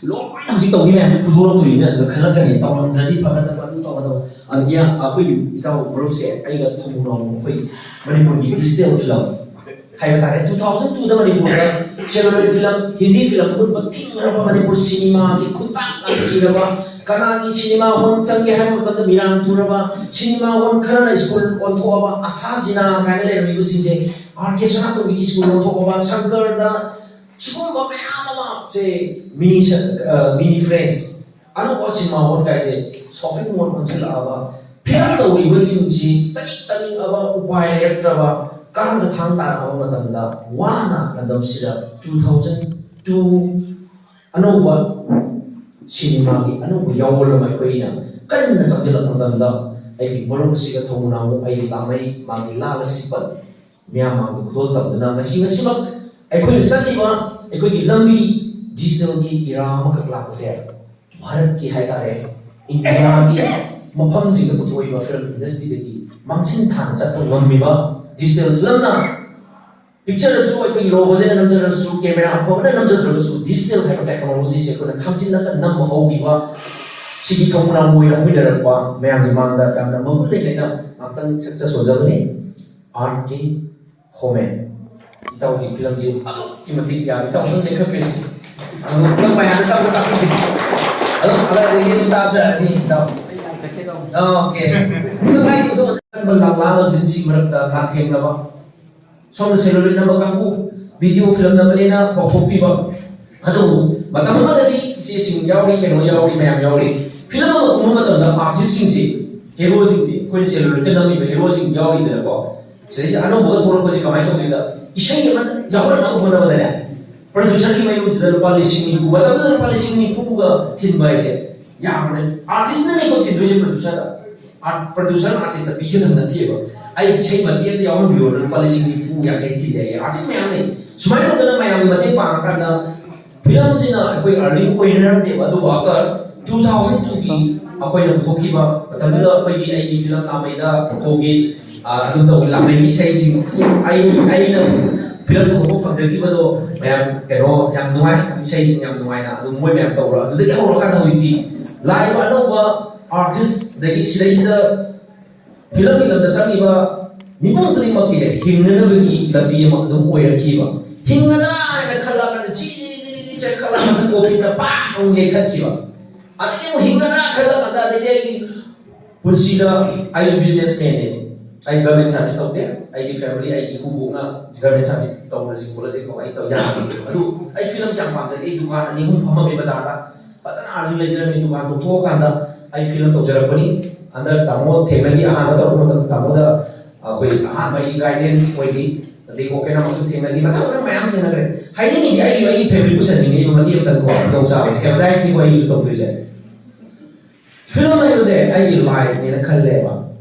ꯂꯣꯏꯅ ꯍꯧꯖꯤꯛ ꯇꯧꯈꯤ ꯃꯌꯥꯝꯁꯦ ꯄꯨꯊꯣꯔꯛꯇꯣꯏꯅꯤꯅ" ꯑꯗꯨꯗ ꯈꯜꯂꯛꯀꯅꯤ꯫ "ꯇꯧꯔꯝꯗ꯭ꯔꯗꯤ ꯐꯒꯗꯕ, ꯑꯗꯨ ꯇꯧꯒꯗꯕ"꯫ ꯑꯗꯒꯤ ꯑꯩꯈꯣꯏꯒꯤ ꯏꯇꯥꯎ ꯃꯔꯨꯞꯁꯦ ꯑꯩꯒ ꯊꯧꯅꯥꯎ ꯑꯩꯈꯣꯏ ꯃꯅꯤꯄꯨꯔꯒꯤ ꯗꯤꯖꯤꯇꯦꯜ ꯐꯤꯂꯝ ꯍꯥꯏꯕ ꯇꯥꯔꯦ, two thousand two ꯗ ꯃꯅꯤꯄꯨꯔꯗ ꯁꯦꯂꯨꯂꯣꯏꯗ ꯐꯤꯂꯝ, ꯍꯤꯟꯗꯤ ꯐꯤꯂꯝ ꯄꯨꯝꯕ ꯊꯤꯡꯈ꯭ꯔꯕ, ꯃꯅꯤꯄꯨꯔ ꯁꯤꯅꯦꯃꯥꯁꯤ ꯈꯨꯟꯇꯥꯛ ꯇꯥꯛꯁꯤꯔꯕ, ꯀꯅꯥꯒꯤ ꯁꯤꯅꯦꯃꯥ ꯍꯣꯜ ꯆꯪꯒꯦ ꯍꯥꯏꯕ ꯃꯇꯝꯗ ꯃꯤꯔꯥꯡ ꯊꯨꯔꯕ, ꯁꯤꯅꯦꯃꯥ ꯍꯣꯜ ꯈꯔꯅ ꯁ꯭ꯀꯨꯜ ꯑꯣꯟꯊꯣꯛꯑꯕ, ꯑꯁꯥ ꯖꯤꯅꯥ ꯀꯥꯏꯅ ꯂꯩꯔꯝꯃꯤꯕꯁꯤꯡꯁꯦ ꯑꯥꯔ ꯀꯦ ꯁꯅꯥꯇꯣꯝꯕꯤꯒꯤ ꯁ꯭ꯀꯨꯜ ꯑꯣꯟꯊꯣꯛꯑꯕ, ꯁꯪꯀꯔꯗ ꯁꯤꯒꯨꯝꯕ ꯃꯌꯥꯝ ꯑꯃ ꯁꯦ ꯃꯤꯅꯤ ꯁ-, ꯑ, ꯃꯤꯅꯤ ꯐ꯭ꯔꯦꯟꯁ, ꯑꯅꯧꯕ ꯁꯤꯅꯦꯃꯥ ꯍꯣꯜ ꯀꯥꯏꯁꯦ ꯁꯣꯄꯤꯡ ꯃꯣꯜ ꯑꯣꯟꯁꯤꯜꯂꯛꯑꯕ, ꯐꯤꯂꯝ ꯇꯧꯔꯤꯕꯁꯤꯡꯁꯤ ꯇꯅꯤꯛ ꯇꯅꯤꯛꯑꯕ, ꯎꯄꯥꯏ ꯂꯩꯔꯛꯇ꯭ꯔꯕ, ꯀꯔꯝꯕ ꯊꯥꯡ ꯇꯥꯔꯛꯑꯕ ꯃꯇꯝꯗ ꯋꯥꯅ ꯂꯝꯗꯝꯁꯤꯗ two thousand two ꯑꯅꯧꯕ ꯁꯤꯅꯦꯃꯥꯒꯤ ꯑꯅꯧꯕ ꯌꯥꯑꯣꯜ ꯑꯃ ꯑꯩꯈꯣꯏꯅ ꯀꯟꯅ ꯆꯪꯁꯤꯜꯂꯛꯄ ꯃꯇꯝꯗ ꯑꯩꯒꯤ ꯃꯔꯨꯞ ꯑꯁꯤꯒ ꯊꯧꯅꯥꯃꯨ ꯑꯩꯒꯤ ꯂꯥꯃꯩ ꯃꯥꯒꯤ ꯂꯥꯜ ꯑꯁꯤꯄꯟ ꯃꯤꯌꯥꯝ ꯃꯥꯡꯗ ꯈꯨꯗꯣꯜ ꯇꯝꯗꯨꯅ ꯉꯁꯤ, ꯉꯁꯤꯃꯛ ꯑꯩꯈꯣꯏꯅ ꯆꯠꯂꯤꯕ ꯑꯩꯈꯣꯏꯒꯤ ꯂꯝꯕꯤ ꯗꯤꯖꯤꯇꯦꯜꯒꯤ ꯏꯔꯥ ꯑꯃꯈꯛ ꯂꯥꯛꯄꯁꯦ ꯚꯥꯔꯠꯀꯤ ꯍꯥꯏꯇꯥꯔꯦ, ꯏꯟꯗꯤꯌꯥꯒꯤ ꯃꯐꯝꯁꯤꯡꯗ ꯄꯨꯊꯣꯛꯏꯕ ꯐꯤꯂꯝ ꯏꯟꯗꯁꯇ꯭ꯔꯤꯗꯒꯤ ꯃꯥꯡꯁꯤꯟ ꯊꯥꯅ ꯆꯠꯄ ꯉꯝꯃꯤꯕ ꯗꯤꯖꯤꯇꯦꯜ ꯐꯤꯂꯝꯅ ꯄꯤꯛꯆꯔꯁꯨ ꯑꯩꯈꯣꯏꯒꯤ ꯂꯣ ꯕꯖꯦꯠꯅ ꯅꯝꯖꯔꯁꯨ, ꯀꯦꯃꯦꯔꯥ ꯑꯐꯕꯅ ꯅꯝꯖꯗ꯭ꯔꯒꯁꯨ, ꯗꯤꯖꯤꯇꯦꯜ ꯍꯥꯏꯕ ꯇꯦꯛꯅꯣꯂꯣꯖꯤꯁꯦ ꯑꯩꯈꯣꯏꯅ ꯈꯥꯝꯖꯤꯜꯂꯒ ꯅꯝꯕ ꯍꯧꯈꯤꯕ ꯁꯤꯒꯤ ꯊꯧꯅꯥ ꯃꯣꯏ ꯂꯧꯃꯤꯟꯅꯔꯛꯄ ꯃꯌꯥꯝꯒꯤ ꯃꯥꯡꯗ ꯌꯥꯝꯅ ꯃꯒꯨꯟ ꯂꯩꯅ ꯑꯩꯅ ꯉꯥꯛꯇꯪ ꯁꯛꯆ ꯁꯣꯟꯖꯕꯅꯤ꯫ ꯑꯥꯔ ꯀꯦ ꯍꯣꯃꯦꯟ꯫ ꯏꯇꯥꯎꯒꯤ ꯐꯤꯂꯝꯁꯤ ꯑꯗꯨꯛꯀꯤ ꯃꯇꯤꯛ ꯌꯥꯝꯃꯤ꯫ ꯏꯇꯥꯎ ꯑꯗꯨꯝ ꯂꯦꯞꯈꯠꯄꯤꯔꯁꯤ꯫ ꯑꯗꯨ ꯅꯪ ꯃꯌꯥꯝꯗ ꯁꯛꯄ ꯇꯥꯛꯄꯤꯁꯤ꯫ ꯑꯗꯨꯝ ꯑꯗꯥꯏꯗꯒꯤ ꯑꯗꯨꯝ ꯇꯥꯖꯔꯛꯑꯅꯤ ꯏꯇꯥꯎ꯫ ꯑꯣꯀꯦ꯫ ꯅꯪ ꯍꯥꯏꯗꯤ ꯑꯗꯨꯝ ꯂꯥꯡꯂꯥꯡ ꯂꯝꯖꯤꯟꯁꯤ ꯃꯔꯛꯇ ꯂꯥꯟꯊꯦꯡꯅꯕ꯫ ꯁꯣꯝꯗ ꯁꯦꯂꯨꯂꯣꯏꯗ ꯅꯝꯕ ꯀꯥꯡꯕꯨ, ꯚꯤꯗꯤꯑꯣ ꯐꯤꯂꯝ ꯅꯝꯕꯅꯤꯅ ꯄꯥꯎꯊꯣꯛꯄꯤꯕ꯫ ꯑꯗꯨꯕꯨ ꯃꯇꯝ ꯑꯃꯗꯗꯤ ꯏꯆꯦꯁꯤꯡ ꯌꯥꯎꯔꯤ, ꯀꯩꯅꯣ ꯌꯥꯎꯔꯤ, ꯃꯌꯥꯝ ꯌꯥꯎꯔꯤ꯫ ꯐꯤꯂꯝ ꯑꯃ ꯀꯨꯝꯕ ꯃꯇꯝꯗ ꯑꯥꯔꯇꯤꯁꯁꯤꯡꯁꯤ, ꯍꯦꯔꯣꯁꯤꯡꯁꯤ, ꯑꯩꯈꯣꯏꯅ ꯁꯦꯂꯨꯂꯣꯏꯗꯀ ꯅꯝꯃꯤꯕ ꯍꯦꯔꯣꯁꯤꯡ ꯌꯥꯎꯔꯤꯗꯅꯀꯣ꯫ ꯁꯤꯗꯩꯁꯤꯗ ꯑꯅꯧꯕꯒ ꯊꯣꯛꯂꯛꯄꯁꯤ ꯀꯃꯥꯏꯅ ꯇꯧꯒꯦꯗ, ꯏꯁꯩ ꯑꯃ ꯌꯥꯎꯍꯟꯅꯕ ꯍꯣꯠꯅꯕꯗꯅꯦ, ꯄ꯭ꯔꯗ꯭ꯌꯨꯁꯔꯒꯤ ꯃꯌꯨꯝꯁꯤꯗ ꯂꯨꯄꯥ ꯂꯤꯁꯤꯡ ꯅꯤꯐꯨ, ꯃꯇꯝꯗꯨꯗ ꯂꯨꯄꯥ ꯂꯤꯁꯤꯡ ꯅꯤꯐꯨꯒ ꯊꯤꯟꯕ ꯍꯥꯏꯁꯦ ꯌꯥꯝꯕꯅꯦ꯫ ꯑꯥꯔꯇꯤꯁꯅꯅꯦꯀꯣ ꯊꯤꯟꯗꯣꯏꯁꯦ ꯄ꯭ꯔꯗ꯭ꯌꯨꯁꯔꯗ꯫ ꯄ꯭ꯔꯗ꯭ꯌꯨꯁꯔ ꯑꯥꯔꯇꯤꯁꯇ ꯄꯤꯒꯗꯕ ꯅꯠꯇꯦꯕ꯫ ꯑꯩ ꯏꯁꯩ ꯃꯇꯦꯛ ꯑꯃꯇ ꯌꯥꯎꯍꯟꯕꯤꯌꯣꯅ ꯂꯨꯄꯥ ꯂꯤꯁꯤꯡ ꯅꯤꯐꯨ ꯌꯥꯡꯈꯩ ꯊꯤꯜꯂꯦ꯫ ꯑꯥꯔꯇꯤꯁ ꯃꯌꯥꯝ ꯂꯩ꯫ ꯁꯨꯃꯥꯏꯅ ꯇꯧꯗꯅ ꯃꯌꯥꯝꯒꯤ ꯃꯇꯦꯡ ꯄꯥꯡꯉꯀꯥꯟꯗ ꯐꯤꯂꯝꯁꯤꯅ ꯑꯩꯈꯣꯏ ꯑꯥꯔꯅꯤꯡ ꯑꯣꯏꯅꯔꯝꯗꯦꯕ꯫ ꯑꯗꯨꯕꯨ ꯑꯥꯐꯇꯔ ꯇꯨ ꯊꯥꯎꯖꯟ ꯇꯨꯒꯤ ꯑꯩꯈꯣꯏꯅ ꯄꯨꯊꯣꯛꯈꯤꯕ ꯃꯇꯝꯗꯨꯗ ꯑꯩꯈꯣꯏꯒꯤ ꯑꯩꯒꯤ ꯐꯤꯂꯝ ꯂꯥꯃꯩꯗ ꯄꯨꯊꯣꯛꯈꯤ꯫ ꯑꯗꯨꯝ ꯇꯧꯕ ꯂꯥꯃꯩꯒꯤ ꯏꯁꯩꯁꯤꯡ ꯑꯩ ꯑꯩꯅ ꯐꯤꯂꯝ ꯄꯨꯊꯣꯛꯄ ꯐꯪꯖꯈꯤꯕꯗꯣ ꯃꯌꯥꯝ ꯀꯩꯅꯣ ꯌꯥꯝ ꯅꯨꯡꯉꯥꯏ꯫ ꯏꯁꯩꯁꯤꯡ ꯌꯥꯝ ꯅꯨꯡꯉꯥꯏꯅ ꯑꯗꯨꯝ ꯃꯣꯏ ꯃꯌꯥꯝ ꯇꯧꯔ ꯑꯗꯨꯗꯒꯤ ꯍꯧꯔꯀꯥꯟꯗ ꯍꯧꯖꯤꯛꯇꯤ ꯂꯥꯛꯏꯕ ꯑꯅꯧꯕ ꯑꯥꯔꯇꯤꯁ ꯑꯗꯒꯤ ꯁꯤꯗꯩꯁꯤꯗ ꯐꯤꯂꯝꯒꯤ ꯂꯝꯗ ꯆꯪꯉꯤꯕ ꯃꯤꯄꯨꯝ ꯈꯨꯗꯤꯡꯃꯛꯀꯤꯁꯦ ꯍꯤꯡꯅꯅꯕꯒꯤ ꯂꯝꯕꯤ ꯑꯃ ꯑꯗꯨꯝ ꯑꯣꯏꯔꯛꯈꯤꯕ꯫ ꯍꯤꯡꯒꯗ꯭ꯔꯥ ꯍꯥꯏꯅ ꯈꯜꯂꯛꯑꯀꯥꯟꯗ ꯖꯤ ꯖꯤ ꯖꯤ ꯖꯤ ꯖꯤ ꯆꯠꯈꯠꯂꯛꯑꯀꯥꯟꯗ ꯀꯣꯚꯤꯠꯅ ꯄꯥꯛ ꯑꯃꯨꯛ ꯌꯩꯊꯠꯈꯤꯕ꯫ ꯑꯗꯒꯤ ꯑꯃꯨꯛ ꯍꯤꯡꯒꯗ꯭ꯔꯥ ꯈꯜꯂꯛꯑꯀꯥꯟꯗ ꯑꯗꯩꯗꯤ ꯑꯩꯒꯤ ꯄꯨꯟꯁꯤꯗ ꯑꯩꯁꯨ ꯕꯤꯖꯤꯅꯦꯁ ꯃꯦꯟꯅꯦ꯫ ꯑꯩ ꯒꯚꯔꯟꯃꯦꯟ ꯁꯥꯔꯚꯤꯁ ꯇꯧꯗꯦ꯫ ꯑꯩꯒꯤ ꯐꯦꯃꯤꯂꯤ, ꯑꯩꯒꯤ ꯏꯀꯨꯕꯣꯛꯅ ꯒꯚꯔꯟꯃꯦꯟ ꯁꯥꯔꯚꯤꯁ ꯇꯧꯔꯁꯤ ꯈꯣꯠꯂꯁꯤ ꯀꯧ ꯑꯩ ꯇꯧ ꯌꯥꯗꯦ꯫ ꯑꯗꯨ ꯑꯩ ꯐꯤꯂꯝꯁꯦ ꯌꯥꯝ ꯄꯥꯝꯖꯩ꯫ ꯑꯩ ꯗꯨꯀꯥꯟ ꯑꯅꯤ ꯑꯍꯨꯝ ꯐꯝꯃꯝꯃꯦ ꯕꯖꯥꯔꯗ꯫ ꯐꯖꯅ ꯑꯥꯔꯅꯤꯡ ꯂꯩꯖꯔꯝꯃꯤ꯫ ꯗꯨꯀꯥꯟ ꯇꯣꯛꯊꯣꯛꯑꯀꯥꯟꯗ ꯑꯩ ꯐꯤꯂꯝ ꯇꯧꯖꯔꯛꯄꯅꯤ꯫ ꯍꯟꯗꯛ ꯇꯥꯃꯣ ꯊꯦꯡꯅꯈꯤ꯫ ꯑꯍꯥꯟꯕ ꯇꯧꯔꯛꯄ ꯃꯇꯝꯗ ꯇꯥꯃꯣꯗ ꯑꯩꯈꯣꯏ ꯑꯍꯥꯟꯕ ꯑꯩꯒꯤ ꯒꯥꯏꯗꯦꯟꯁ ꯑꯣꯏꯈꯤ꯫ ꯑꯗꯩ ꯑꯣꯀꯦꯅ ꯑꯃꯁꯨ ꯊꯦꯡꯅꯈꯤ꯫ ꯃꯊꯪ ꯃꯊꯪ ꯃꯌꯥꯝ ꯊꯦꯡꯅꯈ꯭ꯔꯦ꯫ ꯍꯥꯏꯅꯤꯡꯉꯤꯗꯤ ꯑꯩꯁꯨ ꯑꯩꯒꯤ ꯐꯦꯃꯤꯂꯤ ꯄꯨꯁꯟꯅꯤꯡꯉꯤꯕ ꯃꯇꯦꯛ ꯑꯃꯇꯪꯀꯣ ꯈꯨꯗꯣꯡ ꯆꯥꯕꯁꯦ꯫ ꯑꯦꯗꯚꯔꯇꯥꯏꯁꯅꯤꯀꯣ ꯑꯩꯒꯤꯁꯨ ꯇꯧꯗꯣꯏꯁꯦ꯫ ꯐꯤꯂꯝ ꯍꯥꯏꯕꯁꯦ ꯑꯩꯒꯤ ꯂꯥꯏꯐꯅꯦꯅ ꯈꯜꯂꯦꯕ꯫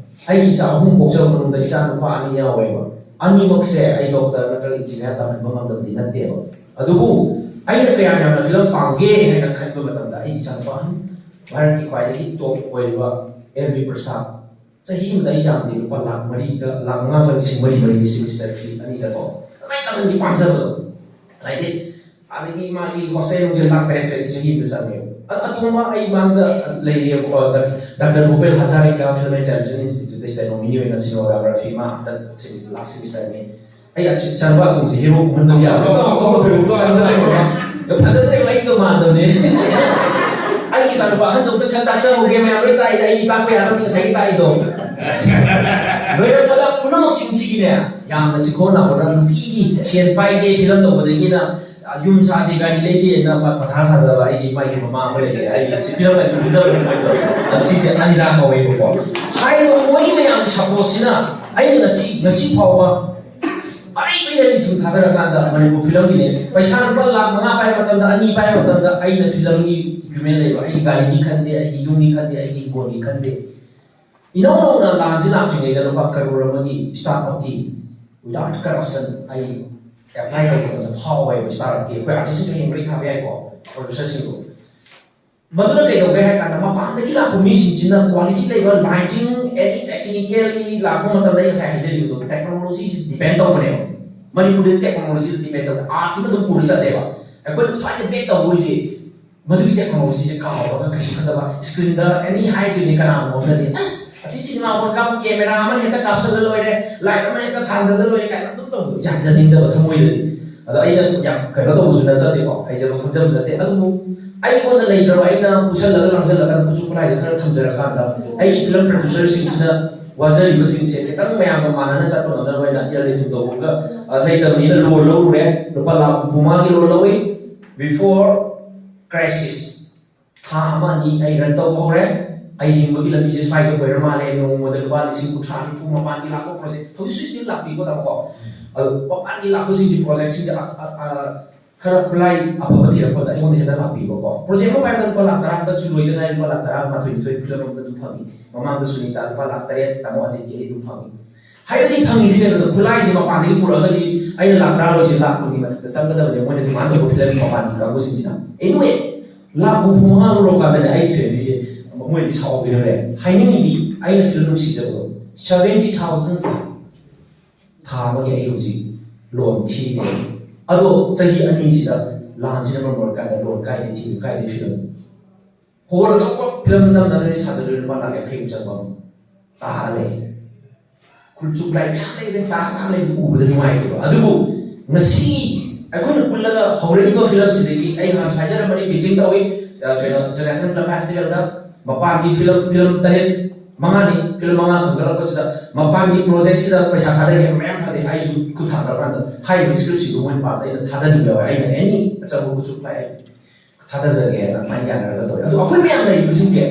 ꯑꯩꯒꯤ ꯏꯆꯥ ꯑꯍꯨꯝ ꯄꯣꯛꯆꯕ ꯃꯅꯨꯡꯗ ꯏꯆꯥ ꯅꯨꯄꯥ ꯑꯅꯤ ꯌꯥꯎꯋꯦꯕ꯫ ꯑꯅꯤꯃꯛꯁꯦ ꯑꯩ ꯗꯣꯛꯇꯔ ꯅꯠꯇ꯭ꯔꯒ ꯏꯟꯖꯤꯅꯤꯌꯥꯔ ꯇꯝꯍꯟꯕ ꯉꯝꯗꯕꯗꯤ ꯅꯠꯇꯦꯕ꯫ ꯑꯗꯨꯕꯨ ꯑꯩꯅ ꯀꯌꯥꯝ ꯌꯥꯝꯅ ꯐꯤꯂꯝ ꯄꯥꯝꯒꯦ ꯍꯥꯏꯅ ꯈꯟꯕ ꯃꯇꯝꯗ, ꯑꯩ ꯏꯆꯥꯅꯨꯄꯥ ꯑꯍꯟ, ꯚꯥꯔꯠꯀꯤ ꯈ꯭ꯋꯥꯏꯗꯒꯤ ꯇꯣꯞ ꯑꯣꯏꯔꯤꯕ ꯑꯦꯜ ꯕꯤ ꯄ꯭ꯔꯁꯥꯗ, ꯆꯍꯤ ꯑꯃꯗ ꯑꯩ ꯌꯥꯝꯗꯦ ꯂꯨꯄꯥ ꯂꯥꯈ ꯃꯔꯤꯒ, ꯂꯥꯈ ꯃꯉꯥꯒ ꯂꯤꯁꯤꯡ ꯃꯔꯤ ꯃꯔꯤꯒꯤ ꯁꯤꯃꯤꯁꯇꯔ ꯐꯤ ꯑꯅꯤꯗꯀꯣ, ꯑꯗꯨꯃꯥꯏꯅ ꯇꯝꯍꯟꯒꯦ ꯄꯥꯝꯖꯕꯗꯣ꯫ ꯍꯥꯏꯗꯤ ꯑꯗꯒꯤ ꯃꯥꯒꯤ ꯍꯣꯁꯇꯦꯜ ꯅꯨꯡꯁꯦ ꯂꯥꯛ ꯇꯔꯦꯠ ꯇꯔꯦꯠꯀꯤ ꯆꯍꯤ ꯑꯃꯗ ꯆꯪꯉꯦꯕ꯫ ꯑꯗꯣ ꯑꯇꯣꯝꯕ ꯑꯩ ꯃꯥꯡꯗ ꯂꯩꯔꯤꯑꯕꯀꯣ, doctor ꯚꯨꯄꯦꯟ Hazarika film and television ꯏꯟꯁꯇꯤꯇ꯭ꯌꯨꯠꯇ ꯁ꯭ꯇꯦꯅꯣꯃꯤꯅꯤ ꯑꯣꯏꯅ ꯁꯤꯅꯣꯒ꯭ꯔꯥꯐꯤ, ꯃꯥ ꯍꯟꯗꯛ ꯁꯤꯃꯤꯁꯇꯔ, ꯂꯥꯁ ꯁꯤꯃꯤꯁꯇꯔꯅꯤ꯫ ꯑꯩ ꯏꯆꯥꯅꯨꯄꯥ ꯑꯇꯣꯝꯕꯁꯦ ꯍꯦꯔꯣ ꯀꯨꯝꯍꯟꯕ ꯌꯥꯕ꯭ꯔꯥ? ꯐꯖꯗ꯭ꯔꯦꯕ, ꯑꯩꯒ ꯃꯥꯟꯅꯕꯅꯦ꯫ ꯑꯩꯒꯤ ꯏꯆꯥꯅꯨꯄꯥ ꯑꯍꯟꯁꯨ ꯑꯝꯇ ꯁꯛ ꯇꯥꯛꯆꯍꯧꯒꯦ, ꯃꯌꯥꯝ ꯂꯣꯏ ꯇꯥꯛꯏ, ꯑꯩꯒꯤ ꯇꯥꯛꯄ ꯌꯥꯅꯕ ꯉꯁꯥꯏꯒꯤ ꯇꯥꯛꯏꯗꯣ꯫ ꯂꯣꯏꯔꯛꯄꯗ ꯄꯨꯝꯅꯃꯛꯁꯤꯡꯁꯤꯒꯤꯅꯦ, ꯌꯥꯝꯅ ꯆꯤꯡꯈꯣꯟ ꯅꯥꯀꯣꯟꯗ ꯅꯨꯡꯇꯤꯒꯤ ꯁꯦꯟ ꯄꯥꯏꯗꯦ, ꯐꯤꯂꯝ ꯇꯧꯕꯗꯒꯤꯅ ꯌꯨꯝ ꯁꯥꯗꯦ, ꯒꯥꯔꯤ ꯂꯩꯗꯦꯅ ꯃꯊꯥ ꯁꯥꯖꯕ ꯑꯩꯒꯤ ꯏꯄꯥꯒꯤ ꯃꯃꯥ ꯑꯃ ꯂꯩꯔꯦ꯫ ꯑꯩꯒꯤ ꯁꯤ ꯐꯤꯂꯝ ꯍꯥꯏꯁꯦ ꯄꯨꯟꯖꯕꯅꯤ ꯃꯣꯏꯁꯨ꯫ ꯑꯁꯤꯁꯦ ꯑꯅꯤꯔꯛ ꯀꯧꯋꯦꯕꯀꯣ꯫ ꯍꯥꯏꯔꯤꯕ ꯃꯣꯏꯒꯤ ꯃꯌꯥꯝ ꯁꯄꯣꯔꯠꯁꯤꯅ ꯑꯩꯅ ꯉꯁꯤ, ꯉꯁꯤ ꯐꯥꯎꯕ ꯑꯔꯩꯕ ꯏꯊꯨꯝ ꯊꯥꯗꯔꯀꯥꯟꯗ ꯃꯅꯤꯄꯨꯔ ꯐꯤꯂꯝꯒꯤꯅꯦ꯫ ꯄꯩꯁꯥ ꯂꯨꯄꯥ ꯂꯥꯈ ꯃꯉꯥ ꯄꯥꯏꯕ ꯃꯇꯝꯗ, ꯑꯅꯤ ꯄꯥꯏꯕ ꯃꯇꯝꯗ ꯑꯩꯅ ꯐꯤꯂꯝꯒꯤ ꯏꯀ꯭ꯋꯤꯞꯃꯦꯟ ꯂꯩꯕ, ꯑꯩꯒꯤ ꯒꯥꯔꯤꯅꯤ ꯈꯟꯗꯦ, ꯑꯩꯒꯤ ꯌꯨꯝꯅꯤ ꯈꯟꯗꯦ, ꯑꯩꯒꯤ ꯍꯤꯡꯒꯣꯜꯅꯤ ꯈꯟꯗꯦ꯫ ꯏꯅꯧ ꯅꯧꯅ ꯂꯥꯟꯁꯤ ꯂꯥꯛꯇ꯭ꯔꯤꯉꯩꯗ ꯂꯨꯄꯥ ꯀꯔꯣꯔ ꯑꯃꯒꯤ ꯁ꯭ꯇꯥꯔꯠ ꯑꯞꯀꯤ without corruption ꯑꯩ ꯑꯦꯄ꯭ꯂꯥꯏ ꯇꯧꯕ ꯃꯇꯝꯗ ꯐꯥꯎꯋꯦꯕ꯫ ꯁ꯭ꯇꯥꯔꯠ ꯑꯞꯀꯤ ꯑꯩꯈꯣꯏ ꯑꯥꯔꯇꯤꯁꯁꯤꯡꯁꯨ ꯍꯌꯦꯡ ꯃꯔꯤ ꯊꯥꯕ ꯌꯥꯏꯀꯣ, ꯄ꯭ꯔꯣꯗ꯭ꯌꯨꯁꯔꯁꯤꯡꯗꯣ꯫ ꯃꯗꯨꯅ ꯀꯩꯗꯧꯒꯦ ꯍꯥꯏ ꯀꯥꯟꯗ, ꯃꯄꯥꯟꯗꯒꯤ ꯂꯥꯛꯄ ꯃꯤꯁꯤꯡꯁꯤꯅ ꯀ꯭ꯋꯥꯂꯤꯇꯤ ꯂꯩꯕ ꯂꯥꯏꯇꯤꯡ, ꯑꯦꯅꯤ ꯇꯦꯛꯅꯤꯀꯦꯜꯂꯤ ꯂꯥꯛꯄ ꯃꯇꯝꯗ ꯑꯩ ꯉꯁꯥꯏ ꯍꯥꯏꯖꯔꯤꯕꯗꯣ, ꯇꯦꯛꯅꯣꯂꯣꯖꯤꯁꯤ ꯗꯤꯄꯦꯟ ꯇꯧꯕꯅꯦꯕ꯫ ꯃꯅꯤꯄꯨꯔꯗꯗꯤ ꯇꯦꯛꯅꯣꯂꯣꯖꯤꯗ ꯗꯤꯄꯦꯟ ꯇꯧꯗꯦ, ꯑꯥꯔꯠꯇꯨꯗ ꯑꯗꯨꯝ ꯄꯨꯔ ꯆꯠꯂꯦꯕ꯫ ꯑꯩꯈꯣꯏꯅ ꯁ꯭ꯋꯥꯏꯗ ꯕꯦꯛ ꯇꯧꯍꯧꯔꯤꯁꯦ, ꯃꯗꯨꯒꯤ ꯇꯦꯛꯅꯣꯂꯣꯖꯤꯁꯦ ꯀꯥꯎꯔꯒ ꯀꯩꯁꯨ ꯈꯟꯗꯕ, ꯁ꯭ꯀ꯭ꯔꯤꯟꯗ ꯑꯦꯅꯤ ꯍꯥꯏꯗꯣꯏꯅꯤ ꯀꯅꯥꯒꯨꯝꯕ ꯑꯃꯅꯗꯤ, "ꯑꯁ, ꯑꯁꯤ ꯁꯤꯅꯦꯃꯥ ꯍꯣꯜ ꯀꯥꯞꯄ ꯀꯦꯃꯦꯔꯥ ꯑꯃꯅ ꯍꯦꯛꯇ ꯀꯥꯞꯁꯜꯂ ꯂꯣꯏꯔꯦ, ꯂꯥꯏꯠ ꯑꯃꯅ ꯍꯦꯛꯇ ꯊꯥꯟꯖꯜꯂ ꯂꯣꯏꯔꯦ" ꯀꯥꯏꯅ ꯑꯗꯨꯝ ꯇꯧꯕꯗꯣ ꯌꯥꯖꯅꯤꯡꯗꯕ ꯊꯃꯣꯏꯗꯗꯤ꯫ ꯑꯗꯣ ꯑꯩꯅ ꯌꯥꯝ ꯀꯩꯅꯣ ꯇꯧꯕꯁꯨ ꯅꯠꯆꯗꯦꯀꯣ, ꯍꯩꯖꯕ ꯈꯪꯖꯕꯁꯨ ꯅꯠꯇꯦ꯫ ꯑꯗꯨꯕꯨ ꯑꯩꯉꯣꯟꯗ ꯂꯩꯇ꯭ꯔꯕ, ꯑꯩꯅ ꯄꯨꯁꯜꯂꯒ ꯂꯥꯡꯁꯜꯂꯒ ꯈꯨꯠꯁꯨ ꯈꯨꯠꯂꯥꯏꯗ ꯈꯔ ꯊꯝꯖꯔꯀꯥꯟꯗ, ꯑꯩꯒꯤ ꯐꯤꯂꯝ ꯄ꯭ꯔꯗ꯭ꯌꯨꯁꯔꯁꯤꯡꯁꯤꯅ ꯋꯥꯖꯔꯤꯕꯁꯤꯡꯁꯦ ꯈꯤꯇꯪ ꯃꯌꯥꯝꯒ ꯃꯥꯟꯅꯅ ꯆꯠꯄ ꯉꯝꯅꯕ ꯑꯩꯅ ꯏꯔꯜ ꯏꯊꯨꯝ ꯇꯧꯕꯒ, ꯑ, ꯂꯩꯇꯕꯅꯤꯅ ꯂꯣꯟ ꯂꯧꯔꯨꯔꯦ, ꯂꯨꯄꯥ ꯂꯥꯈ ꯍꯨꯝꯐꯨ ꯃꯉꯥꯒꯤ ꯂꯣꯟ ꯂꯧꯏ꯫ Before crisis, ꯊꯥ ꯑꯃ ꯑꯅꯤ ꯑꯩ ꯔꯟ ꯇꯧꯕ ꯍꯧꯔꯦ꯫ ꯑꯩ ꯍꯤꯡꯕꯒꯤ ꯂꯝꯕꯤꯁꯦ ꯁ꯭ꯋꯥꯏꯗ ꯑꯣꯏꯔ ꯃꯥꯜꯂꯦ꯫ ꯅꯣꯡꯃꯗ ꯂꯨꯄꯥ ꯂꯤꯁꯤꯡ ꯀꯨꯟꯊ꯭ꯔꯥ ꯅꯤꯐꯨ ꯃꯄꯥꯟꯒꯤ ꯂꯥꯛꯄ ꯄ꯭ꯔꯣꯖꯦꯛ, ꯍꯧꯖꯤꯛꯁꯨ ꯁ꯭ꯇꯤꯜ ꯂꯥꯛꯄꯤꯀꯣ, ꯇꯥꯃꯣꯀꯣ꯫ ꯑꯗꯣ ꯃꯄꯥꯟꯒꯤ ꯂꯥꯛꯄꯁꯤꯡꯁꯦ, ꯄ꯭ꯔꯣꯖꯦꯛꯁꯤꯡꯁꯦ, ꯑ, ꯑ, ꯑ, ꯈꯔ ꯈꯨꯠꯂꯥꯏ ꯑꯐꯕ ꯊꯤꯔꯛꯄꯗ ꯑꯩꯉꯣꯟꯗ ꯍꯦꯟꯅ ꯂꯥꯛꯄꯤꯕꯀꯣ꯫ ꯄ꯭ꯔꯣꯖꯦꯛ ꯑꯃ ꯄꯥꯏꯕꯗ ꯂꯨꯄꯥ ꯂꯥꯛ ꯇꯔꯥ ꯈꯛꯇꯁꯨ ꯂꯣꯏꯗ ꯉꯥꯏꯔꯤ, ꯂꯨꯄꯥ ꯂꯥꯛ ꯇꯔꯥꯃꯥꯊꯣꯏ ꯅꯤꯊꯣꯏ ꯐꯤꯂꯝ ꯑꯃꯗ ꯑꯗꯨꯝ ꯐꯪꯉꯤ꯫ ꯃꯃꯥꯡꯗ ꯁꯨꯅꯤꯇꯥ ꯂꯨꯄꯥ ꯂꯥꯛ ꯇꯔꯦꯠ, ꯇꯥꯃꯣ ꯑꯖꯤꯠꯀꯤ ꯑꯩ ꯑꯗꯨꯝ ꯐꯪꯉꯤ꯫ ꯍꯥꯏꯕꯗꯤ ꯐꯪꯉꯤꯁꯤ ꯀꯩꯅꯣꯗ, ꯈꯨꯠꯂꯥꯏꯁꯦ ꯃꯄꯥꯟꯗꯒꯤ ꯄꯨꯔꯛꯑꯒꯗꯤ ꯑꯩꯅ ꯂꯥꯛ ꯇꯔꯥ ꯂꯣꯏꯁꯦ, ꯂꯥꯛ ꯀꯨꯟꯒꯤ ꯃꯊꯛꯇ ꯆꯪꯒꯗꯕꯅꯦ ꯃꯣꯏꯅ ꯗꯤꯃꯥꯟ ꯇꯧꯕ ꯐꯤꯂꯝ ꯃꯄꯥꯟꯒꯤ ꯀꯥꯡꯕꯨꯁꯤꯡꯁꯤꯅ꯫ ꯑꯦꯅꯤꯋꯦ, ꯂꯥꯛ ꯍꯨꯝꯐꯨ ꯃꯉꯥ ꯂꯧꯔꯀꯥꯟꯗꯅꯦ ꯑꯩ ꯐꯤꯂꯝꯁꯦ ꯃꯣꯏꯗꯤ ꯁꯥꯎꯕꯤꯔꯔꯦ꯫ ꯍꯥꯏꯅꯤꯡꯉꯤꯗꯤ ꯑꯩꯅ ꯐꯤꯂꯝ ꯅꯨꯡꯁꯤꯖꯕꯗꯣ, seventy thousand ꯊꯥ ꯑꯃꯒꯤ ꯑꯩ ꯍꯧꯖꯤꯛ ꯂꯣꯟ ꯊꯤꯔꯦ꯫ ꯑꯗꯣ ꯆꯍꯤ ꯑꯅꯤꯁꯤꯗ ꯂꯥꯟꯁꯤꯅ ꯃꯔꯝ ꯑꯣꯏꯔꯀꯥꯟꯗ ꯂꯣꯟ ꯀꯥꯏꯗꯩ ꯊꯤꯕ, ꯀꯥꯏꯗꯩ ꯐꯤꯂꯝ? ꯍꯣꯜ ꯑꯆꯧꯕ ꯐꯤꯂꯝ ꯅꯝꯅꯕꯅꯤ ꯁꯥꯖꯜꯂꯨꯔꯦ, ꯂꯨꯄꯥ ꯂꯥꯛ ꯌꯥꯡꯈꯩ ꯑꯃ ꯆꯪꯕ ꯑꯃ ꯇꯥꯔ ꯂꯩ꯫ ꯈꯨꯠꯁꯨ ꯈꯨꯠꯂꯥꯏ ꯃꯌꯥꯝ ꯂꯩꯕ, ꯇꯥꯔ ꯃꯌꯥꯝ ꯂꯩꯕ ꯎꯕꯗ ꯅꯨꯡꯉꯥꯏꯇꯦꯕ꯫ ꯑꯗꯨꯕꯨ ꯉꯁꯤ ꯑꯩꯈꯣꯏꯅ ꯄꯨꯜꯂꯒ ꯍꯧꯔꯛꯏꯕ ꯐꯤꯂꯝꯁꯤꯗꯒꯤ ꯑꯩ ꯅꯍꯥꯟ ꯍꯥꯏꯖꯔꯝꯕꯅꯤ, ꯃꯤꯇꯤꯡ ꯇꯧꯏ, ꯑ, ꯀꯩꯅꯣ, International Film Festivalꯗ ꯃꯄꯥꯟꯒꯤ ꯐꯤꯂꯝ, ꯐꯤꯂꯝ ꯇꯔꯦꯠ, ꯃꯉꯥꯅꯤ, ꯐꯤꯂꯝ ꯃꯉꯥ ꯈꯟꯒꯠꯂꯛꯄꯁꯤꯗ ꯃꯄꯥꯟꯒꯤ ꯄ꯭ꯔꯣꯖꯦꯛꯁꯤꯗ ꯄꯩꯁꯥ ꯊꯥꯗꯒꯦ ꯃꯌꯥꯝ ꯊꯥꯗꯩ꯫ ꯑꯩꯁꯨ ꯈꯨꯠ ꯊꯥꯡꯒꯠꯂꯀꯥꯟꯗ ꯍꯥꯏꯔꯤꯕ ꯁ꯭ꯀ꯭ꯔꯤꯞꯁꯤꯡꯗꯣ ꯃꯣꯏꯅ ꯄꯥꯕꯗ ꯑꯩꯅ ꯊꯥꯗꯅꯤꯡꯕ ꯌꯥꯎꯋꯦ꯫ ꯑꯩꯅ ꯑꯦꯅꯤ ꯑꯆꯧꯕ ꯈꯨꯠꯁꯨ ꯈꯨꯠꯂꯥꯏ ꯑꯩ ꯊꯥꯗꯖꯒꯦꯅ ꯑꯗꯨꯃꯥꯏꯅ ꯌꯥꯅꯔꯒ ꯇꯧꯋꯦ꯫ ꯑꯗꯣ ꯑꯩꯈꯣꯏ ꯃꯌꯥꯝ ꯂꯩꯔꯤꯕꯁꯤꯡꯁꯦ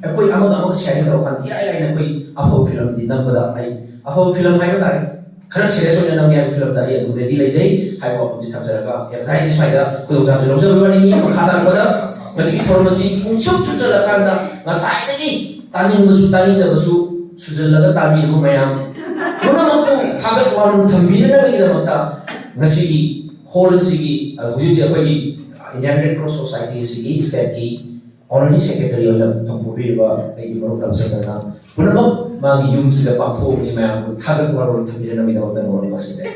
ꯑꯩꯈꯣꯏ ꯑꯃꯒ ꯑꯃꯒ ꯁꯤꯌꯥꯔꯤꯡ ꯇꯧꯔꯀꯥꯟꯗ ꯏꯔꯥꯏ ꯂꯥꯏꯅ ꯑꯩꯈꯣꯏ ꯑꯐꯕ ꯐꯤꯂꯝꯗꯤ ꯅꯝꯕꯗ ꯑꯩ ꯑꯐꯕ ꯐꯤꯂꯝ ꯍꯥꯏꯕ ꯇꯥꯔꯦ, ꯈꯔ ꯁꯤꯔꯤꯌꯁ ꯑꯣꯏꯅ ꯅꯝꯒꯦ ꯍꯥꯏꯕ ꯐꯤꯂꯝꯗ ꯑꯩ ꯑꯗꯨꯝ ꯔꯦꯗꯤ ꯂꯩꯖꯩ ꯍꯥꯏꯕ ꯋꯥꯐꯝꯁꯤ ꯊꯝꯖꯔꯒ ꯑꯦꯗꯚꯔꯇꯥꯏꯁꯁꯦ ꯁ꯭ꯋꯥꯏꯗ ꯈꯨꯗꯣꯡꯆꯥꯕꯁꯤ ꯂꯧꯖꯕꯒꯤ ꯋꯥꯔꯤꯅꯤ꯫ ꯃꯈꯥ ꯇꯥꯔꯛꯄꯗ ꯃꯁꯤꯒꯤ ꯊꯧꯔꯝ ꯑꯁꯤ ꯄꯨꯡꯁꯨꯝ ꯁꯨꯝꯖꯜꯂꯀꯥꯟꯗ ꯉꯁꯥꯏꯗꯒꯤ ꯇꯥꯅꯤꯡꯕꯁꯨ ꯇꯥꯅꯤꯡꯗꯕꯁꯨ ꯁꯨꯖꯜꯂꯒ ꯇꯥꯕꯤꯔꯤꯕ ꯃꯌꯥꯝ ꯄꯨꯝꯅꯃꯛꯄꯨ ꯊꯥꯒꯠ ꯋꯥꯔꯣꯜ ꯊꯝꯕꯤꯅꯕꯒꯤꯗꯃꯛꯇ ꯉꯁꯤꯒꯤ ꯍꯣꯜ ꯑꯁꯤꯒꯤ, ꯑ, ꯍꯧꯖꯤꯛ ꯍꯧꯖꯤꯛ ꯑꯩꯈꯣꯏꯒꯤ Indian Red Cross Society ꯑꯁꯤꯒꯤ ꯁ꯭ꯇꯦꯠꯀꯤ ꯑꯣꯅꯔꯤ ꯁꯦꯀ꯭ꯔꯦꯇꯔꯤ ꯑꯣꯏꯅ ꯐꯝ ꯄꯨꯕꯤꯔꯤꯕ ꯑꯩꯒꯤ ꯃꯔꯨꯞ ꯔꯥꯃꯆꯟꯗ꯭ꯔꯅ ꯄꯨꯝꯅꯃꯛ ꯃꯥꯒꯤ ꯌꯨꯝꯁꯤꯗ ꯄꯥꯡꯊꯣꯛꯑꯕꯅꯤ꯫ ꯃꯌꯥꯝꯕꯨ ꯊꯥꯒꯠ ꯋꯥꯔꯣꯜ ꯊꯝꯕꯤꯅꯕꯒꯤꯗꯃꯛꯇ ꯅꯉꯣꯟꯗ ꯀꯛꯆꯗꯦ꯫